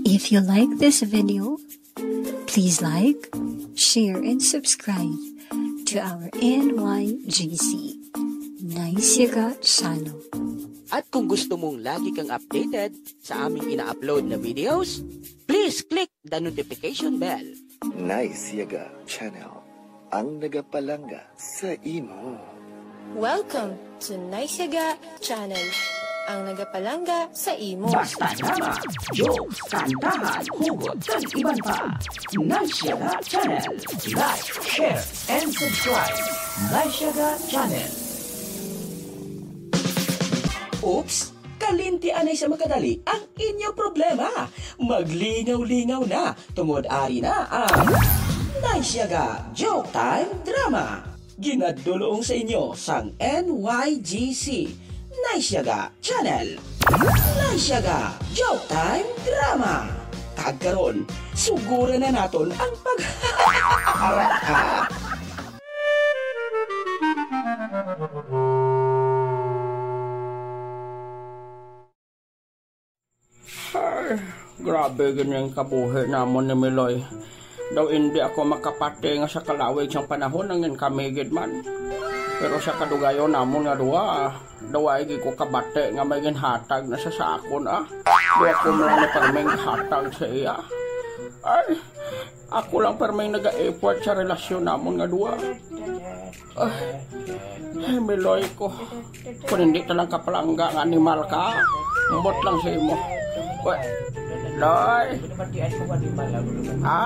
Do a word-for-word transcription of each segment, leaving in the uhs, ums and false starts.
If you like this video, please like, share, and subscribe to our N Y G C Nice Yaga channel. At kung gusto mong lagi kang updated sa aming ina-upload na videos, please click the notification bell. Nice Yaga Channel, ang nagapalangga sa imo. Welcome to Nice Yaga Channel, ang nagapalangga sa imo. Basta drama, jokes, kantahan, hugot, kag iban pa. Nice Yaga Channel. Like, share, and subscribe. Nice Yaga Channel. Oops! Kalimti anay sa makadali ang inyo problema. Maglingaw-lingaw na, tungod ari na ang Nice Yaga Joke Time Drama. Ginadulong sa inyo sang N Y G C Nice Yaga Channel. Nice Yaga Joke Time Drama. Kag karon, suguran na naton ang pag Ay, grabe gid ning kabuhi namon ni Miloy. Daw indi ako makapati nga sa kalawig sang panahon nangin kami gid man. Pero sa kadugayon namon nga duha, daw ay gid ko kabati nga may ginhatag na sa, sa akon, ah. Daw ako mo lang ni perming hatag sa iya. Ay, ako lang perming naga-effort sa relasyon namon nga duha. Ah, ay, Miloy ko. Kung hindi ka lang kapalangga nga animal ka, ambot lang sa imo. Uy, Loy. Ha?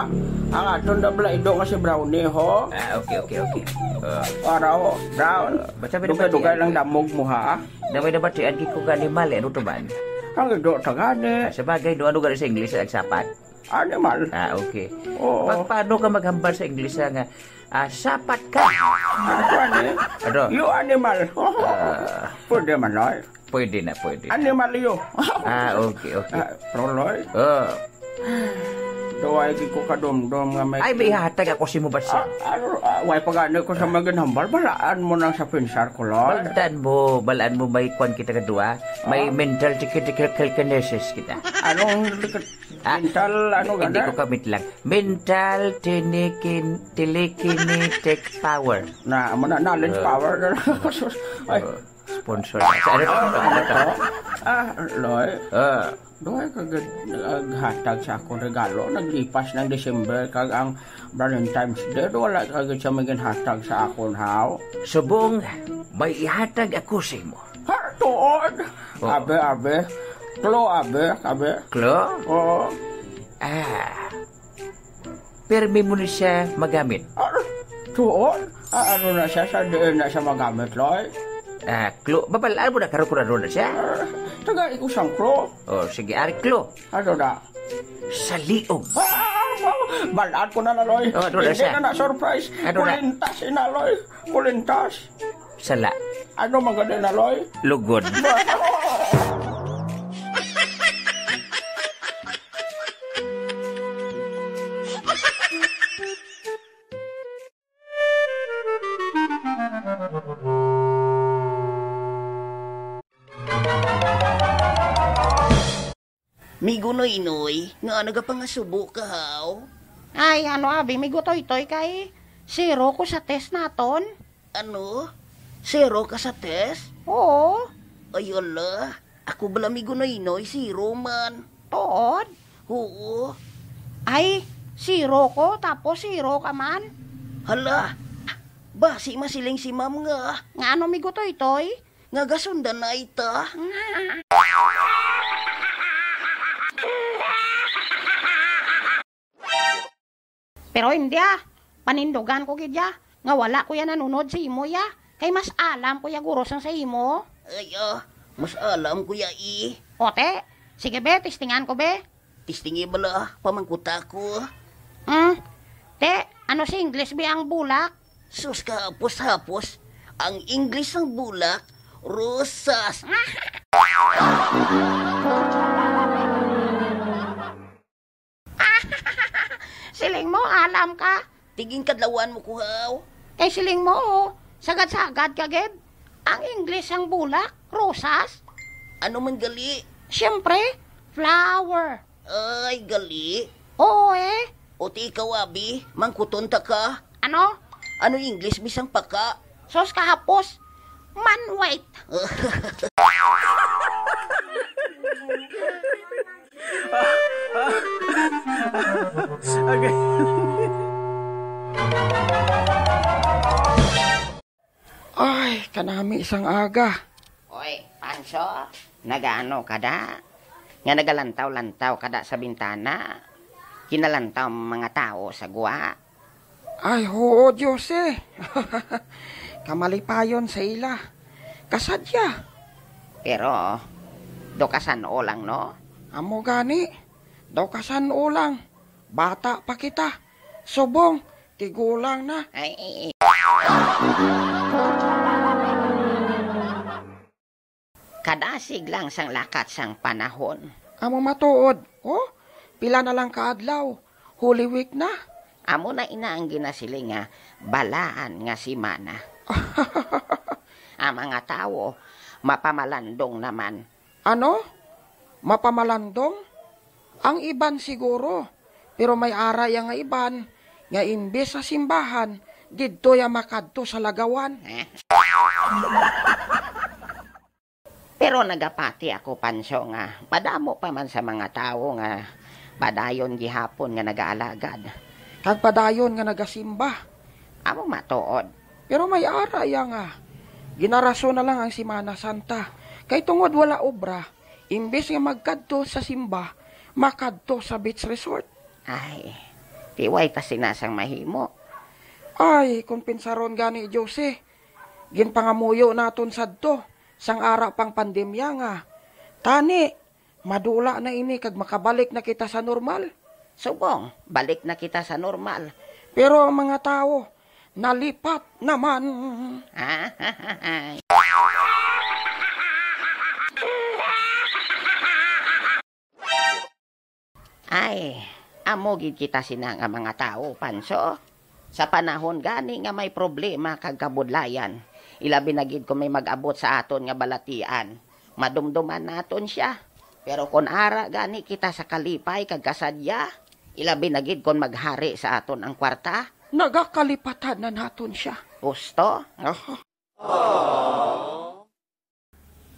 Ang aton na bala ido nga si Brownie, ho? Ah, okay, okay, okay. Ah. Para, ho, Brown. Ah, basta may Dugay-dugay nabatian lang ko. Damog mo, ha? Na may nabatian, kay ko ka animal, eh. Ano to man? Ang ido, tagani. Ah, sa bagay, no, ano gani sa English ang sapat? Animal. Ah, okay. Oo. Pa-, paano ka maghambal sa English nga, ah, "Sapat ka"? Ano, ano? Ano? You animal. Ah. Pwede man, Loy. Pwede na, pwede na. Animal you. Ah, okay, okay. Ah, Roloy. Oh. Duway gid ko kadumdom nga may Ay, may ihatag ako sa imo, basta. Ah, ano, ah, way pa gani ko sa Ah. mga ginhambal. Balaan mo nang sa pinsar ko, Loy. Balaan mo, balaan mo may kwan kita kadua. May Ah. mental tiki-, tiki-, telekinesis kita. Anong tiki-, Ah, Mental, ano, hindi gana? ko kamit lang. Mental tinikin-, telekinetic power. Na, amo na, knowledge Ah. power na lang. Sus, ay. Ah, sponsor. Sa ano? Ah, ano to? Ah, Loy. Ah. Duhay ka gid naghatag sa akong regalo. Naglipas ng December, kag ang Valentine's Day, wala ka gid sa may ginhatag sa akon, haw? Subong, may ihatag ako sa imo. Ha? Tuod? Oo. Abi, abi. Klo, abi, abi. Klo? Oo. Ah. Pirmi mo ni siya magamit. Ah, tuod? Ah, ano na siya? Sa diin na siya magamit, Loy? Ah, klo. Babalaan mo na karon kung ano na siya. Ah, taga iko sang klo. Oh, sige, ari klo. Ano na? Sa liog. Ah, ah, ah, balaan ko na na, Loy. Oh, ano na Hindi siya? na na surprise. Ano na? Kulintas, ina, Loy. Kulintas. Sala. Ano man gani na, Loy? Lugod. Migo Noynoy, nga nagapangasubo ka, haw? Ay, ano, abi, Migo Toytoy, kay zero ko sa test naton. Ano? Zero ka sa test? Oo. Ay, ala. Ako bala, Migo Noynoy, zero man. Tuod? Oo. Ay, zero ko, tapos zero ka man. Hala, basi masiling si ma'am nga. Nga ano, Migo Toytoy? Nga gasundan na ita. Pero hindi, ah. Panindugan ko gid ya, nga wala ko ya nanunod sa imo ya. Kay mas alam ko ya guro sang sa imo. Ay, ah, mas alam ko ya, eh. O, te, sige be, testingan ko be. Testingi bala, pamangkuta ko. Hmm, te, ano sa English be ang bulak? Sus, kahapos-hapos. Ang English sang bulak, rosas. Siling mo, alam ka? Tiging kadlawan mo ko, haw. Kay siling mo, oh, sagad-sagad ka gid. Ang English sang bulak, rosas. Ano man gali? Siyempre, flower. Ay, gali. Oo, eh. O ti ikaw, abi, mangkuton ta ka. Ano? Ano English bisang paka? Sos kahapos. Man, wait. Okay. Ay, kanami sang aga. Oy, Pancho, nagaano ka da? Nga nagalantaw-lantaw ka da sa bintana? Kinalantaw ang mga tawo sa gwa? Ay, huo, Jose. Kamalipayon sa ila. Kasadya. Pero, do ka san-o lang, no? Amo gani, do ka san-o lang. Bata pa kita. Subong, tigulang na. Ay, kadasig lang sang lakat sang panahon. Amo matuod. Oh, pila na lang ka adlaw? Holy Week na. Amo na ina ang ginasiling nga balaan nga semana. Ang mga tawo mapamalandong naman. Ano? Mapamalandong? Ang iban siguro. Pero may ara ya nga iban nga imbes sa simbahan, didto ya makadto sa lagawan. Pero nagapati ako, Pancho, nga madamo pa man sa mga tawo nga padayon gihapon nga nagaalagad. Kag padayon nga nagasimba. Amo matuod. Pero may ara ya nga ginarason na lang ang Semana Santa. Kay tungod wala obra, imbes nga magkadto sa simba, makadto sa beach resort. Ay, tiway ta sina sang mahimo. Ay, kung pinsaron gani, Jose, ginpangamuyo naton sadto sang ara pang pandemya nga, tani, madula na ini kag makabalik na kita sa normal. Subong, balik na kita sa normal. Pero ang mga tawo, nalipat naman. Ay, amo gid kita sina nga mga tawo, Pancho. Sa panahon gani nga may problema kag kabudlayan, ilabi na gid kon may mag-abot sa aton nga balatian, madumduman naton sia. Pero kon ara gani kita sa kalipay kag kasadya, ilabi na gid kon maghari sa aton ang kwarta, nagakalipatan na naton sia. Husto? Aha.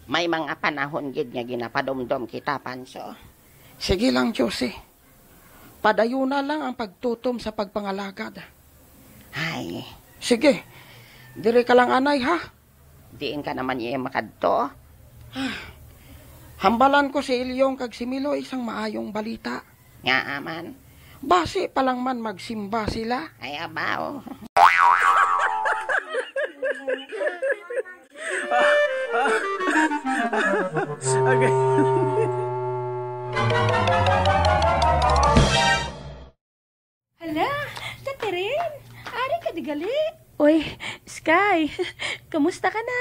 May mga panahon gid nga ginapadumdom kita, Pancho. Sige lang, Jose. Padayuna lang ang pagtutom sa pagpangalagad. Ay. Sige. Diri ka lang anay, ha? Diin ka naman iya makadto? Ah, hambalan ko si Ilyong kag si Miloy sang maayong balita. Ngaa man? Basi pa lang man magsimba sila. Ay, abaw. Okay. Hala, Catherine, ari ka di gali? Uy, Sky, kamusta ka na?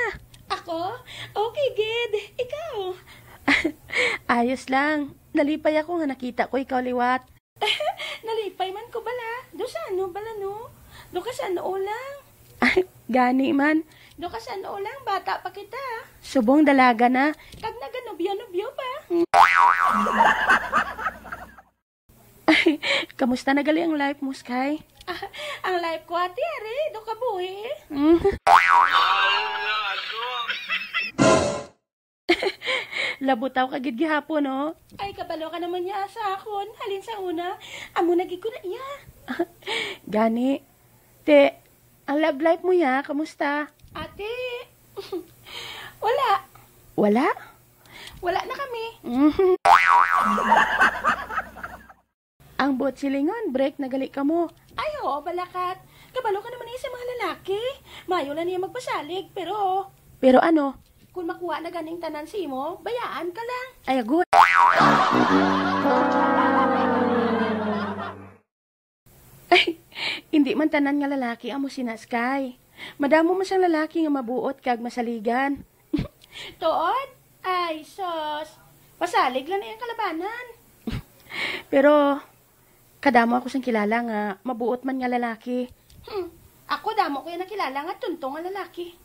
Ako? Okay gid. Ikaw? Ayos lang. Nalipay ako nga nakita ko ikaw liwat. Nalipay man ko bala. Do sa ano bala, no? Do ka sa ano lang? Ay, gani man. Do ka sa ano lang, bata pa kita. Subong dalaga na. Kag naganubyo-nubyo pa. Ay, kamusta na gali ang life mo, Sky? Ah, ang life ko, ate, ari, do kabuhi. Mm. Labutaw ka gid gihapon, no? Ay, kabalo ka naman niya sa akon. Halin sa una, amo na gid ko na iya. Gani. Te, ang love life mo ya, kamusta? Ate, wala. Wala? Wala na kami. Mhm. Ang buot silingon, break na gali kamo. Ay, oo, balakat. Kabalo ka naman niya sa mga lalaki. Mayo lang niya magpasalig, pero Pero ano? Kung makuha na ganing tanan sa imo, bayaan ka lang. Ay, agoy. Ay, hindi man tanan nga lalaki amo sina, Sky. Madamo man sang lalaki nga mabuot kag masaligan. Tuod? Ay, sos. Pasalig lang na iyang kalabanan. Pero, kadamo ako sang kilala nga mabuot man nga lalaki. Hmm. Ako, damo ko yung nakilala nga tunto nga lalaki.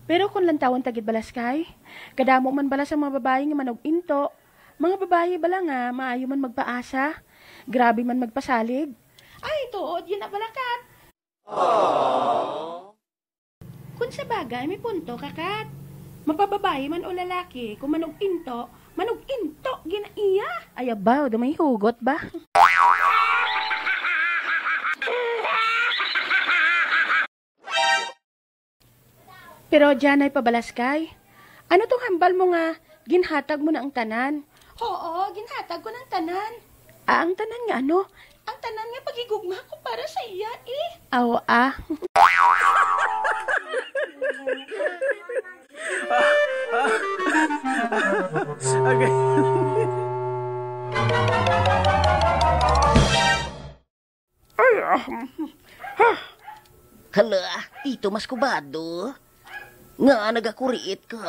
Pero kon lantawon ta gid, Balaskay, kadamo man bala sang mga babayi nga manug-into, mga babayi bala nga maayo man magpaasa, grabe man magpasalig. Ay, tuod yun na bala, Kat. Aww. Kung sa bagay, may punto ka, Kat. Mapababayi man o lalaki, kung manug-into, manug-into gina iya. Ay, abaw, daw may hugot ba? Pero Janay pa, Balaskay, ano tong hambal mo nga ginhatag mo na ang tanan? Oo, ginhatag ko ng tanan. Ah, ang tanan nga ano? Ang tanan nga paghigugma ko para sa iya, eh. Aw, ah. Okay. Ay, ah, ha? Hala, Tito Maskubado. Nga nagakuriit ka?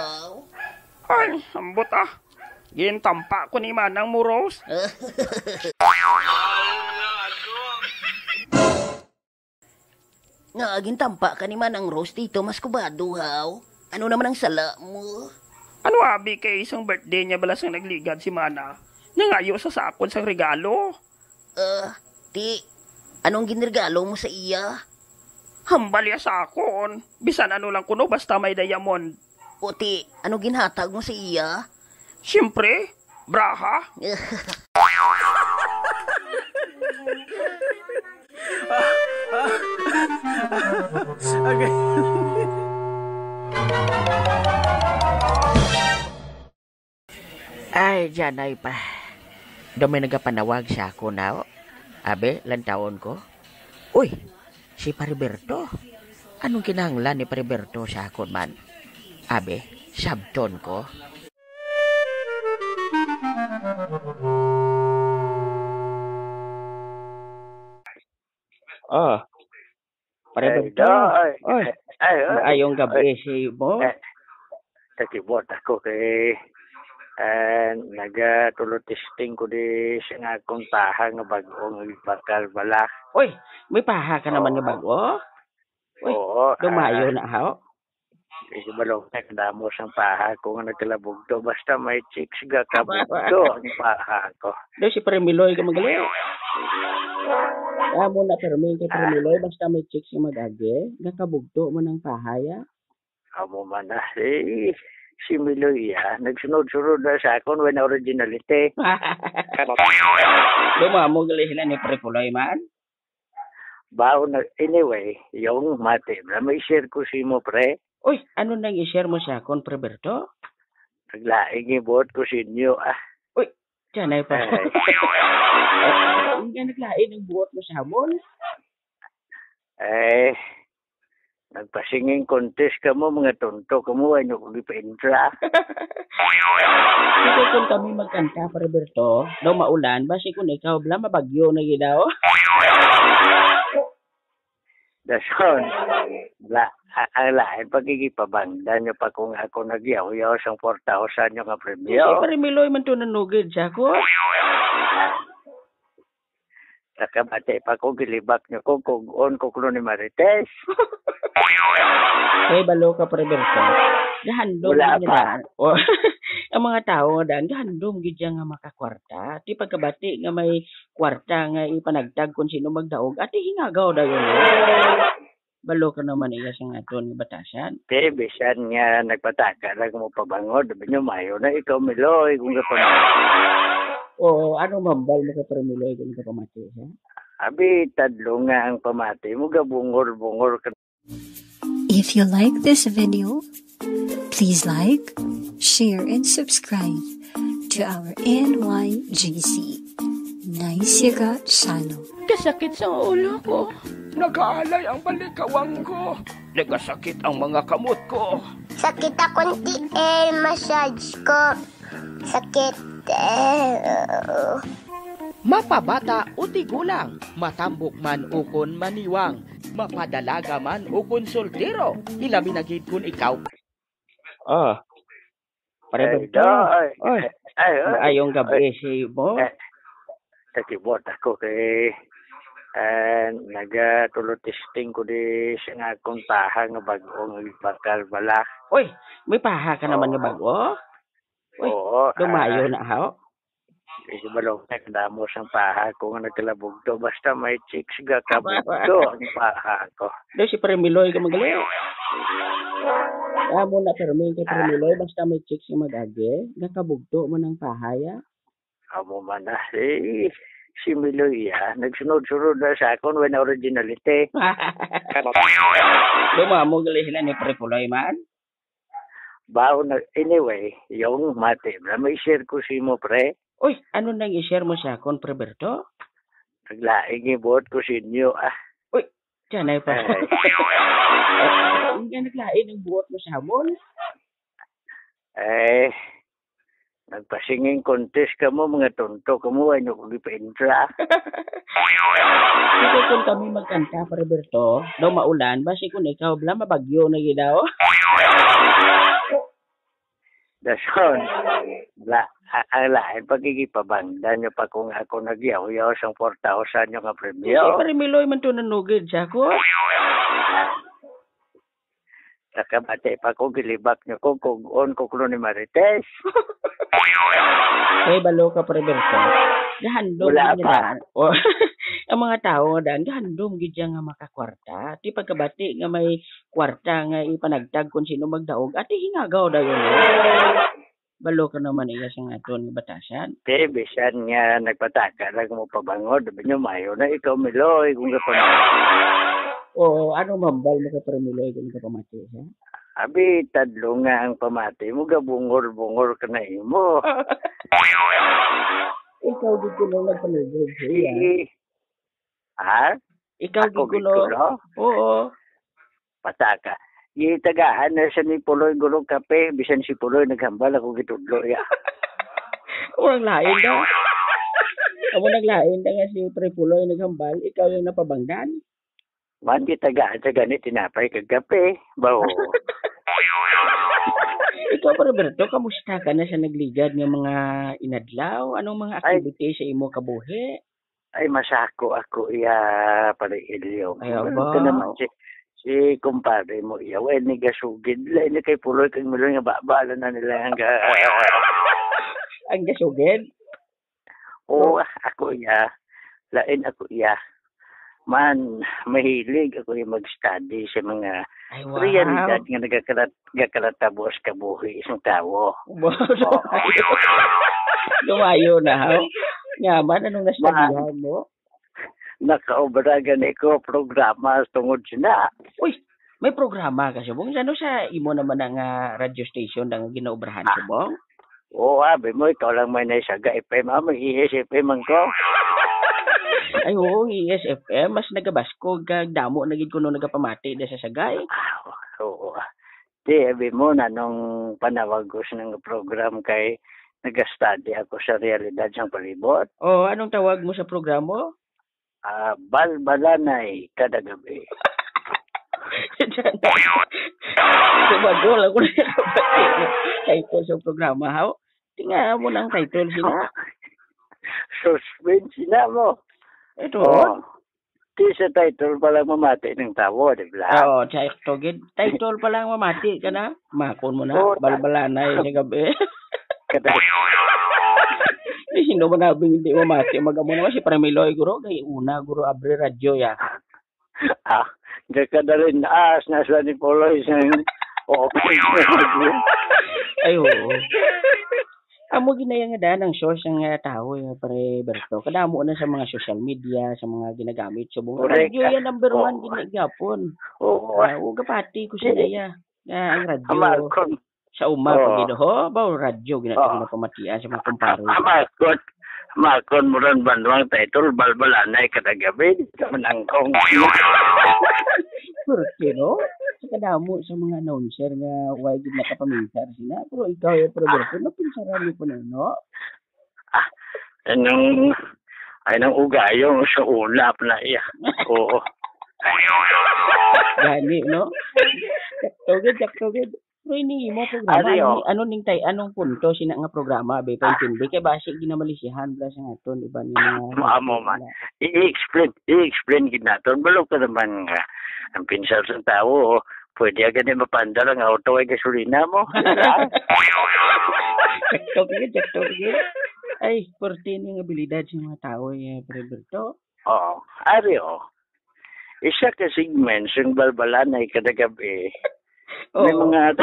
Ay, ambot ah. Gintampa ko ni Manang mo, Rose. Nga gintampa ka ni Manang Rose, Tito Maskubado, haw? Ano naman ang sala mo? Ano abi kay isang birthday niya bala sang nagligad si Mana? Nangayo sa sakon sang regalo. Ah, ti, anong ginregalo mo sa iya? Hambal iya sa akon. Bisan ano lang kuno, basta may diamond. O ti, ano ginhatag mo sa iya? Siyempre, braha. Okay. Ay, Janay pa. Daw may nagapanawag sa akon, haw. Abi, lantawon ko. Uy, si Pare Berto. Anong kinahanglan ni Pare Berto sa akon man? Abi, sabton ko. Ah, Pare Berto. Ay, oy. Maayong gabi sa imo. Eh, nagkibot ako kay, ah, nagatulo testing ko di sa nga akong paha nga bag-o nga gibakal bala. Uy, may paha ka naman nga bag-o? Uy, oo, dumayo na, haw? Di ko malungkot, kadamo sang paha ko nga nagkalabugto. Basta may chicks, gakabugto ang paha ko. Daw si Pare Miloy ka magaling. Amo na, Pare Miloy, kay Pare Miloy, basta may chicks nga mag-agi, gakabugto man ang paha, ya. Amo man na, eh, si Miloy, ya, nagsunod-sunod na sa akon, when originality. Daw mo amo gali sila ni Pare Kuloy man? Bawo na, anyway, yung mati na may share ko sa imo, pre. Uy, ano nang i-share mo sa akon, Pre Berto? Naglaing yung buot ko sa inyo, ah. Uy, Janay pa. Ay. Hindi naglain ang buot mo sa amon. Eh, nagpa-singing contest kamo, mga tonto kamo, ay nyo ko gipa-intra. Hindi, kung kami magkanta, Pare Berto, daw maulan, basi kung ikaw, bala, mabagyo na gid daw. Dason, la, a-, ang lain pagkikipabangdan nyo pa kung ako nagyaw-yaw sang four thousand nyo nga premyo. Hindi, Pare Miloy man to nanugid sa ako. Nakabati pa ko, gilibak nyo ko, kug-on ko kuno ni Marites. Hey, balo ka, Pare Berto. Gahandom. Wala gid pa. Daan. O, ang mga tao nga daan, gahandom gid siya nga makakwarta. Ti pagkabati nga may kwarta nga ipanagtag kung sino magdaog, ati hingagaw dayon. Balo ka naman iya sa nga aton nga batasan. Te, bisan nga nagpataka lang mo pabangod, abi nyo, mayo na ikaw, Miloy, kung kapamati. Oo, ano mambal mo ka, Pare Miloy, kung kapamati, ha? Abi, tadlo nga ang pamati mo, gabungol-bungol ka. If you like this video, please like, share, and subscribe to our N Y G C, Nice Yaga Channel. Kasakit sa ulo ko. Nagaalay ang balikawang ko. Nagasakit ang mga kamot ko. Sakit akong tiil, massage ko. Sakit. Eh, oo. Mapabata o tigulang, matambok man ukon maniwang, mapadalaga man ukon soltero, ilabi na gid kun ikaw. Ah. Pare Ay, Berto. Ay, oy. Ay, oy. Maayong gabi sa imo. Eh, nakibot ako kay, And nagatulo testing ko di sa nga akong paha nga bag-o nga gibakal bala. Uy, may paha ka naman nga Oo. bag-o? Uy, Oo, dumayo ah, na, haw? Di ko balong na kadamo sang paha ko nga nagkalabugto. Basta may chicks, gakabugto ang paha ko. Daw si Premiloy ka magaling. Amo na, Permi, kay Ah. Premiloy, basta may chicks nga mag-agi, gakabugto mo ng paha, ya. Amo man na, eh, si Miloy, ah, nagsunod-sunod na sa akon, when originality. Dumamo gali sila ni Pre Puloy man. Bao na, anyway, yung mati, na may share ko sa imo, pre. Uy, ano nang i-share mo sa akon, Pre Berto? Naglaing yung buot ko sa inyo, ah. Uy, tiyanay pa. Ay. Hindi naglain ang buot mo sa amon. Eh, nagpa-singing contest kamo, mga tonto kamo, ay nyo ko gipa-intra. Sige, kung kami magkanta, Pre Berto, daw maulan, basi kung ikaw, bla, mabagyo na gid daw. Dason, la, a-, ang lain, pagkikipabangdan nyo pa kung ako nagyaw-yaw sang four thousand nyo nga Hindi, premyo. Pre Miloy man to nanugid sa ako. Nakabati pa ko, gilibak nyo ko, kung on ko kuno ni Marites. Ay, balo ka, Pre Berto. Gahandom Wala gid pa. nga daan. O, ang mga tawo nga daan, gahandom gid siya nga makakwarta. Ti pagkabati nga may kwarta nga ipanagtag kung sino magdaog, ati hingagaw dayon. Balo ka naman iya sang aton nga batasan. Te, bisan nga nagpataka lang mo pabangod, sabi nyo, mayo na ikaw, Miloy, kung kapamati. Oo, ano mambal mo kay Pre Miloy kung kapamati siya? Abi, tadlo nga ang pamati mo, gabungol-bungol ka na imo. Ikaw di ko nung nagpanugod sa iya. Si, ha? Ikaw Ako, gid kuno. Gid kuno? Oo. Pataka. Gitagaan na sa ni Puloy Gulong Kape, bisan si Puloy naghambal ako gitudlo, ya. Walang lain daw. Amo nang lain na nga si Pre Puloy naghambal, ikaw yung napabangdan. Man, gitagaan sa gani tinapay kag kape. Bawo. Ikaw, Pre Berto, kamusta ka na sa nagligad nga mga inadlaw? Anong mga Ay. activity sa imo kabuhi? Ay, masako ako, iya, Pare Elio. Ay, Ano aba. ka naman, si, si kumpare mo, iya, well, ni gasugid, lain ni kay Puloy kag Miloy nga baba, alam na nila ang ga-, Ang gasugid? Oo, ako, iya. Lain ako, iya. Man, mahilig ako yung mag-study sa mga Ay, wow. realidad nga nagakalat-, nagakalatabo sa kabuhi isang tawo. Wow. Oo. Lumayo na, ha? Nga man, anong nastudihan Man. mo? Nakaobra gani ko programa tungod sina. Uy, may programa ka, Subong? Ano sa imo naman ang, ah, radio station na nga ginaobrahan, Ah. Subong? Oo, abi mo, ikaw lang may naisaga F M. Ah, may E S F M man ko. Ay, oo, ang E S F M, mas nagabaskog kag damo na gid kuno nagapamati da sa sagay. Ah, oo. Di, abi mo, na nung panawag ko sa nang program kay nag-study ako sa realidad sang palibot. Oh, anong tawag mo sa programa? Ah, Balbalanay kada gabi. Subagol ako na title sa programa, haw? Tinga mo ng title sila. Suspense na mo. Ito, Oh. oh. Di sa title pa lang mamati ng tawo, di ba? Oo, sa ito, gid. Title pa lang mamati ka na. Makon mo na, Oo, ta- balbalanay sa gabi. Kada- Di sino man nabing hindi mamati, mag-amo naman si Premiloy, guro. Kay una, guro, abri radyo, ya. Ah, di ka dalhin, as, nasa ni Poloy, sa, okay. Ay, oo. Amo ginaya nga daan ang source ang, ah, tawo, eh, Pre Berto. Kadamo na sa mga social media, sa mga ginagamit. So, mga Correct. radyo yan, number Oo. one, gina-, gihapon. Oo. Ah, o, gapati ko Di- sila, ya. Ah, ang radyo Amal kon. sa uma, Oo. pag gid, ho, ba, radyo, gina-, Oo. ginapamatian sa mga kumpare. Amal kon. Amal kon, muran banwang title, balbalanay kada gabi, di ka manangkong. Purke, no? Sa kadamo sa mga announcer nga, why gid nakapaminsar sila? Pero ikaw, eh, Pre Berto, napinsaran mo po na, no? Ah, anong, ay, nang ugayong sa ulap na iya. Oo. Gani, no? Sakto gid, sakto gid. Pero ini imo programa, Ari, ano, oh. ni- ano ning tay-, anong punto sina nga programa, be, kaintindi? Kay basi ginamalisihan bala sa aton, iba ni mga Amo, amo man. I-explain, i-explain gid naton. Balo ka naman nga, ang pinsar sang tawo, oh, pwede agad ni mapandar ang auto ay gasolina mo. Di ba? Sakto gid, sakto gid. Ay, pwerte ni nga abilidad sa mga tawo, eh, Pre Berto. Oo. Ari, oh. Isa ka segment sing balbalanay kada gabi. May Oo. mga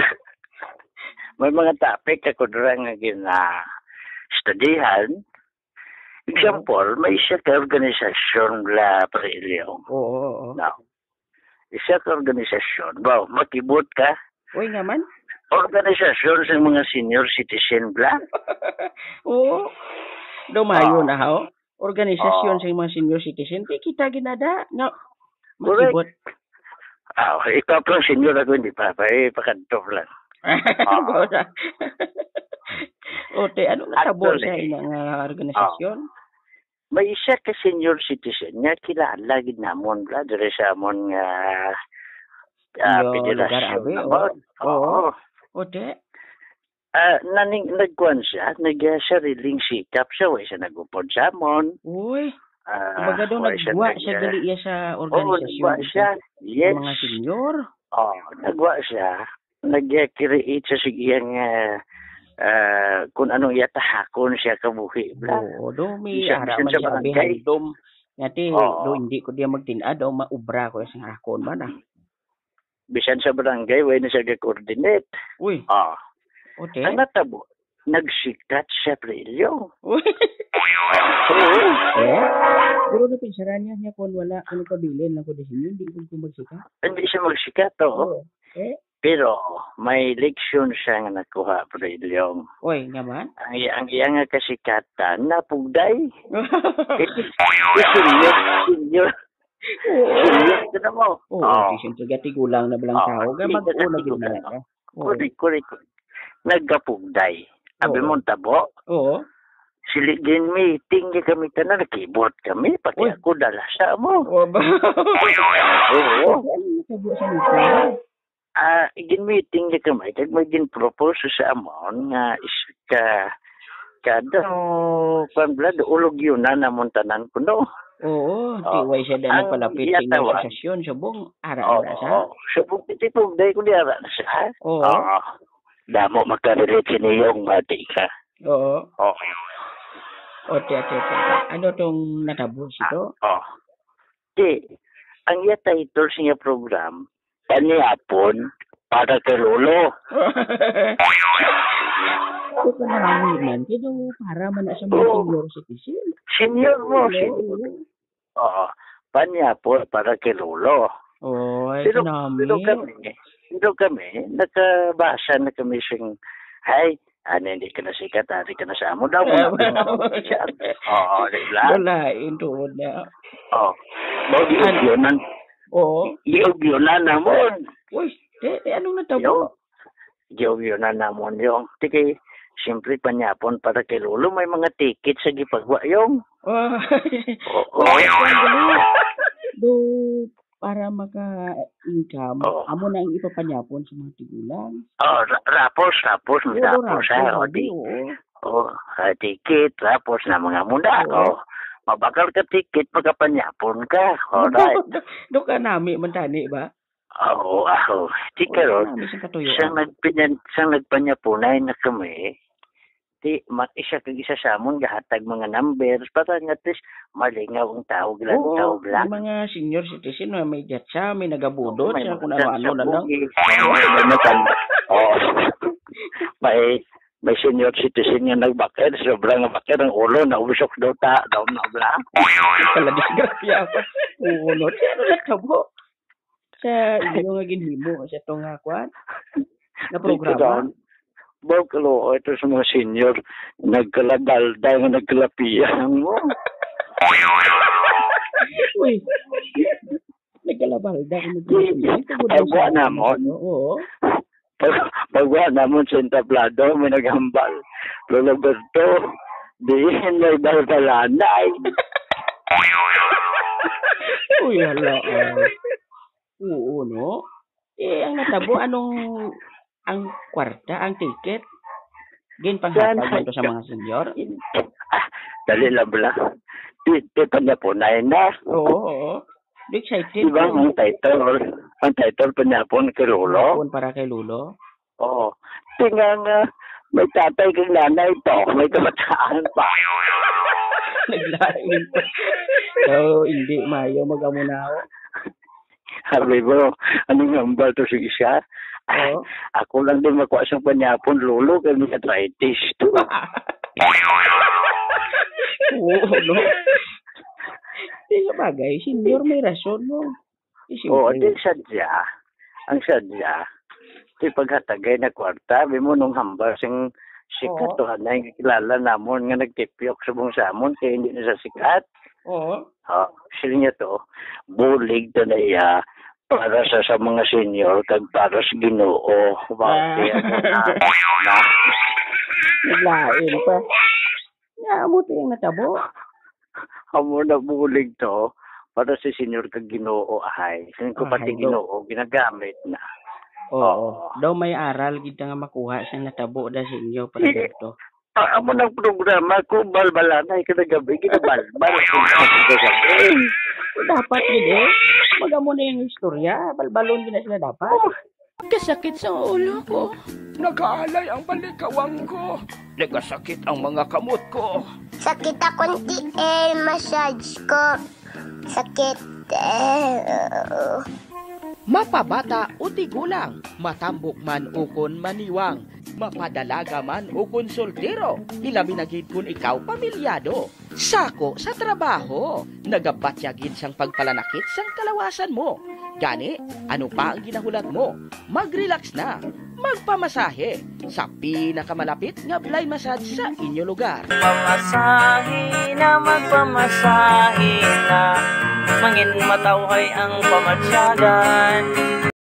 may mga topic ako dira nga gina-studihan. Example, may isa ka organisasyon la, Pre Ilyong. Oo, oo. Now, isa ka organisasyon. Ba, makibot ka? Uy, nga man? Organisasyon sa mga senior citizen bla. Oo. Dumayo Oo. na, ho? Organisasyon Oo. sa mga senior citizen. Di kita ginada. Nga, Correct. makibot. Ah, ikaw pa ang senior, ako hindi pa. Pa, eh, pakadto lang. Ah. Bawal. O, te, ano nga tabo Actually, sa inyong, ah, organisasyon? ah, may isa ka senior citizen nga kilala gid namon, bla, diri sa amon nga, ah, Iyo, lugar, federasyon abi, namon. oo. Oo. Oo. O, te? Ah, naning-, nagkuan siya, nag-, ah, sariling sikap siya, wa siya nag-upod sa amon. Uy. Ah, Kumbaga daw wa siya nagwa nag-, siya ah, gali iya sa oo, organisasyon nagwa dito siya. sa Yes. mga senior. Oh, nagwa siya. Nag-create siya sa iyang, ah, ah, kung anong iya tahakon siya kabuhi, bla. Oo, do may Bisan, ara bisan man sa siya, abi, barangay. handom. Nga ti, Oo. do hindi ko diya magtin-ad, do maubra ko sa akon man, ah. Bisan sa barangay, way na siya ga-coordinate. Uy. Ah. Okay. Ang natabo, nagsikat siya, Pre Ilyo. Uy. Oo. Eh? Pero napinsaran niya, niya kung wala, kung nagpabilin lang ko di sinyo, hindi ko, ko magsikat. Hindi siya magsikat, oo. Oo. Eh? Pero may leksyon siya nga nakuha, Pre Ilyo. Uy, nga man? Ang iya, ang iya nga kasikatan, napugday. Senior, senior. Oo. Senior ka na mo. Oo, Oo. di siyempre, gatigulang na balang Oo, tao. Ga, di mag-una ka gid na gatigulang. ka. Oo. Correct, correct, correct. Nagkapugday. Abi Oo. mo tabo? Oo. Sili, gin-meeting niya kami tanan, nakibot kami, pati Uy. ako, dala sa mo. Oh, ba? Oo. Ano tabo sa meeting? Ah, gin-meeting niya kami, kag may gin-propose sa amon nga is ka, ka daw, kwan bla, daw ulog yun na namon tanan kuno. Oo, Oh, ti way siya dahil ang palapit sa inyong iyatawa. asosasyon, subong, ara Oo, na sa? oo. Subong, ti pugday ko di ara na siya. Oo. Oo. Damo makarelate si Niyong, mati ka. Oo. Oo. Okay, okay, okay. Ano tong natabo sito? Ah, oh. Di, ang iya title sa iya program, Panyapon para kay Lolo. Ito na lang man. Kaya daw para man na sa mga Oo. senior citizen. Senior mo, Oo, senior. oo. Oo. Panyapon para kay Lolo. Oy, Pero, kanami. pero kami, pero kami, nakabasa na kami sing, "Ay, ano, hindi ka na sikat, ari ka na sa amo daw." Eh, Oo, di ba? Wala, yun doon na. Oh. Ba't di Ano? ugyonan? Oo. Di ugyonan namon. Uy, eh, eh, anong natabo? Yo. Yo, yun na namon yung. Sige, siyempre, panyapon para kay Lolo, may mga ticket sa gipagwa yung. Ah. Oo. Ay, ang galing. Do, para maka-income, Oo. amo na ang ipapanyapon sa mga tigulang. Oh, ra-, rapos, rapos, may Oo, rapos, rapos, eh, oh, sabi, di. oo. Oh, ah, ticket, rapos na mga muna, Oo. oh. Mabakal ka ticket, pagkapanyapon ka. Alright. Do, do ka nami man tani ba? Oo, ako. Di Wala karon, na, may isang katuyoan. siyang nagpinan-, siyang nagpanyapunay na kami, di, ma-, isa kag isa sa amon gahatag mga numbers para nga at least malingaw ang tawag lang, Oo, tawag lang. Yung mga senior citizen, may, may gatsa, may nagabudot, Oo, may siya mga kung ano-ano gatsa, na lang. bugi. Oo, may matanda. Oo. May, may senior citizen nga nagbakid, sobrang bakid ang ulo, naubsok daw ta, daw na bla. Kala disgrasya pa. Oo, no. Ano na tabo? Sa inyo nga ginhimo, sa to nga kwan? Na programa? Ito daw, bawal ka lo, ito sa mga senior, nagkalabalda nga nagkalapihan mo. Uy, nagkalabalda nga nagkalapihan. Ito, good Ay, news buwan na. namon. Oo. Pag, pagwa namon sa entablado, may naghambal, "Lolo Berto, diin may balbalanay?" Uy, hala, ah. Oo, no? Eh, ang natabo, anong ang kwarta, ang ticket. Ginpanghatag man to sa mga senior? Ah, dali lang bala. Di, di pa niya po na. Oo, oo. Excited. Di ba ang title? Ang title pa niya po kay Lolo? Hapon para kay Lolo? Oo. Tinga nga, may tatay kag nanay to, may kabataan pa. Naglain pa. So, hindi mayo mag-amunaw. Sabi mo, anong hambal to sa isa? Oo. Ako lang din makuha sa panyapon, lolo, kay may arthritis to. Oo, no? Di sa bagay, senior may rason, no? Di Oo, simple. Di sadya. Ang sadya, di paghatagay na kwarta, sabi mo nung hambal sing sikat Oo. To, anay nga kilala namon nga nagtipyok subong sa amon, kay hindi na sa sikat. Oo. Oh, sila niya to, bulig to na iya para sa, sa mga senior kag para sa Ginoo. Wow, Ah. Kaya mo na, na. Naglain pa. Nga, amo to yung natabo. Amo na bulig to para sa senior kag Ginoo, ay. Sino ko Ah, pati hello. Ginoo, ginagamit na. Oo. Oo. Daw may aral gid nga makuha sa natabo da sa inyo, Sige. Brother, to. Ah, amo nang programa ko, balbalanay ka na gabi, ginabalbal. Dapat gid eh. Mag-amo na yung istorya, balbalon gid na sila dapat. Oh. Kasakit sa ulo ko. Nagaalay ang balikawang ko. Nagasakit ang mga kamot ko. Sakit akong tiil, massage ko. Sakit. Eh, Mapabata o tigulang, matambok man ukon maniwang, mapadalaga man ukon soltero, ilabi na gid kun ikaw pamilyado. Sako sa trabaho, nagabatya gid sang pagpalanakit sang kalawasan mo. Gani, ano pa ang ginahulat mo? Mag-relax na. Magpamasahe sa pinakamalapit nga Blay Massage sa inyo lugar. Pamasahe na, magpamasahe na. Mangin matawhay ang pamatyagan.